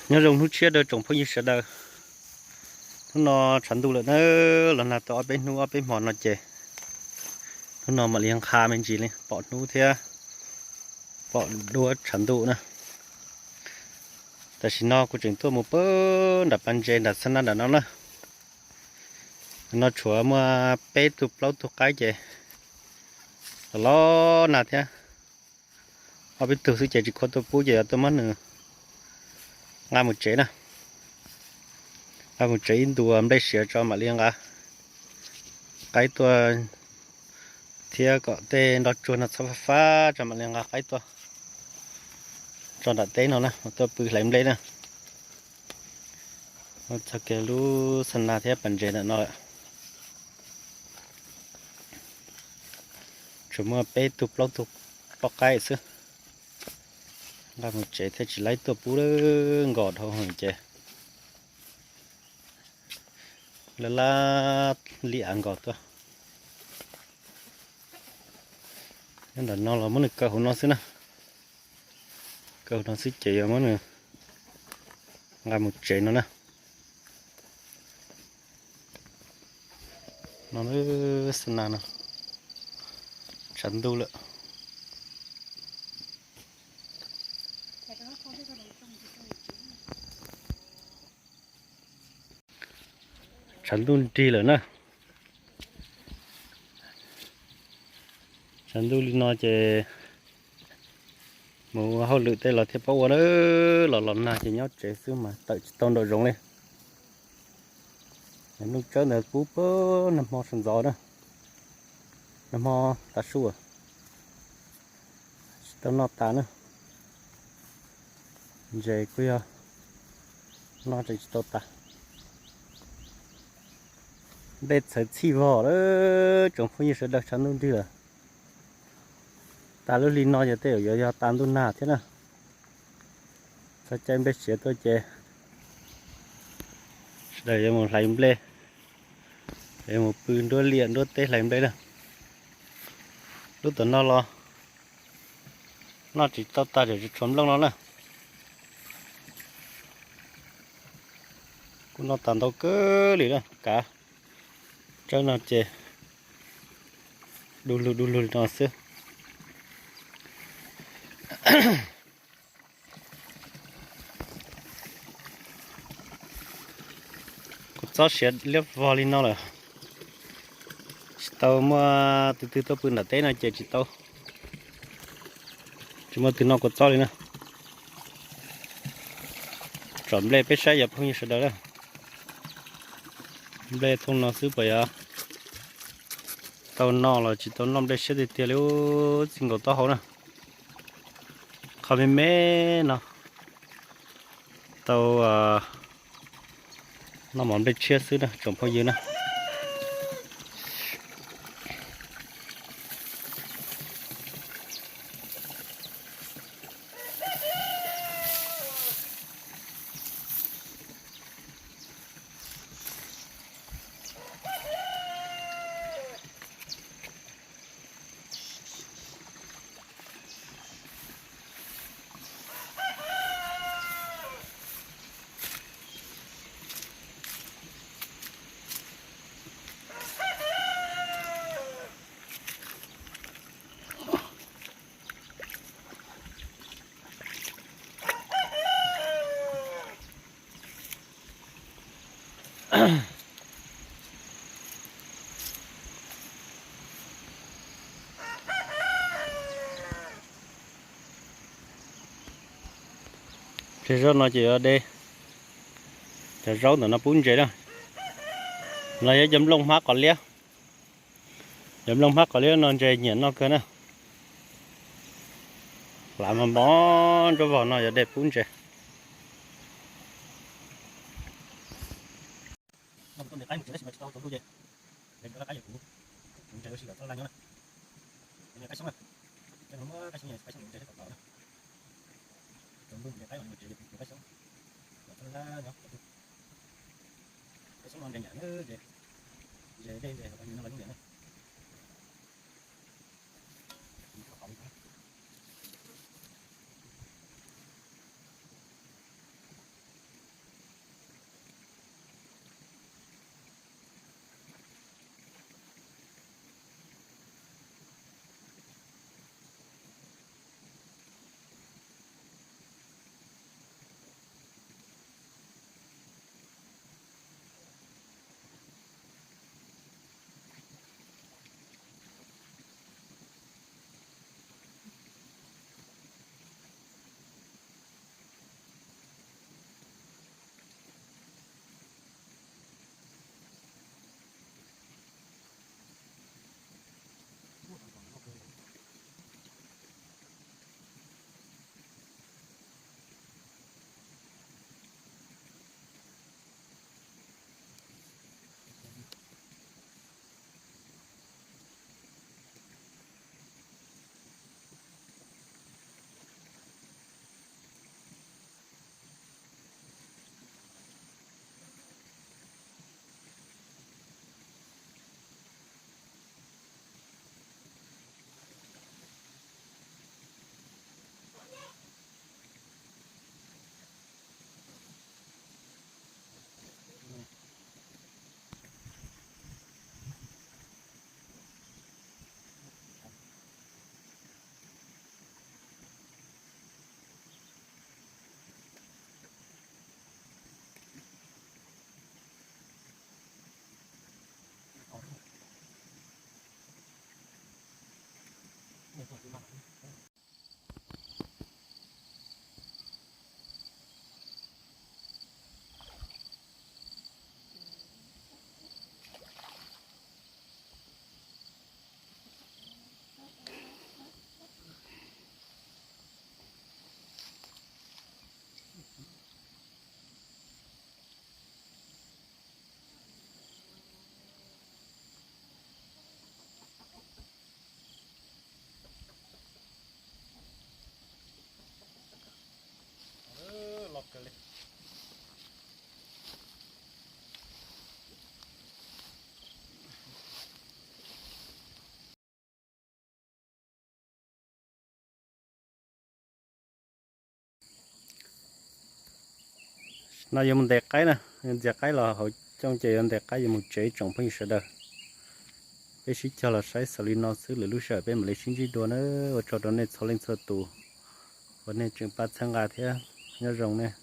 Nyob zoo hnub tshiab rau tsoom phooj ywg sawv daws. Hnub no tshav ntuj lawm na, los nag tau ob peb hnub ob peb hmo no ces hnub no mam li nqha me ntsis li, pom hnub thiab pom duab tshav ntuj na. Tam sim no kuv tseem tuaj mus pem nram pas ntses nram xab na nram no na. No tshuav muaj peb tug plaub tug qaib ces los los nag thiab. Ob peb tug xwb ces tsis khuam tuaj pub ces yuav tuaj muab nws nqa mus tsev na. Nqa mus tsev ib ntus nplej siav tso mam li nqa qaib tuaj thiab kom tej nroj tsuag no txhob fab fab tso mam li nqa qaib tuaj tso nram teb no na, tuaj pw hlais nplej na. Txog kiag lub xab na thiab pas ntses ntawm no lawm. Tsuas muaj peb tug plaub tug poj qaib xwb. Nqa mus tsev thiaj tsis laib tuaj pub nkos dhau ces laj laj li av nkos tuaj. Nyob ntawm no los muab nws kaw hauv no xwb na. Kaw hauv no xwb ces yuav muab nws nqa mus tsev no na. No lub xab na no tshav ntuj lawm. Tshav ntuj nrig lawm na. Tshav ntuj li no ces mus hauj lwm tej los thiaj paub ua na, los los nag ces nyob tsev xwb mas tawm tsis tau nraum zoov li. Nplooj tsawb ntawd pub pab nag hmo sawv ntxov na, nag hmo tav su tsis tau noj tas na. Ntses kuj yog noj tseem tsis tau tas. Nplej txhawv txhij vog lawm tsoom phooj ywg sawv daws, tshav ntuj nrig lawm. Tas lub hli no ces tej zaum yuav yog tas ntuj nag thiab na. Txog caij nplej siav tuaj ces sawv daws yuav mus hlais nplej, yuav mus pw nruab liaj nruab teb hlais nplej na. Lub tom no los noj tsis tau tas, tseem tshuav nplooj no na. Kuj noj tas ntau kawg li na, kav tsawb no ces du lug du lug li no xwb. Kua txob siav liab vog li no lawm, tsis tau muaj tus twg tuaj pw nram teb no ces tsis tau, tsis muaj twg noj kua txob li na. Tsom nplej peb saib yog phooj ywg sawv daws na. Nplej thooj no xwb puas yuav tau noj los tsis tau noj nplej siab tiag tiag li, txij nkaus taub hau na. Qhov me me no tau noj mov nplej tshiab xwb na tsoom phooj ywg na. Ces zaub no ces yuav de cov zaub ntawm no pub ntses na. No yog cov nplooj hmab qos liab. Cov nplooj hmab qos liab no ntses nyiam noj kawg na. Hlav mos mos nruab vog no yuav de pub ntses. No yuav mus ntes qaib na, yuav ntxias qaib los hauv cooj ces yuav ntes qaib yuav mus tsev tsoom phooj ywg sawv daws. Peb sib cog los saib xaus li no xwb, lwm lub sij hawm peb mam li sib ntsib dua na. Ua tsaug rau nej txhua leej txhua tus uas nej tseem pab txhawb nqa thiab. Nyob zoo nej.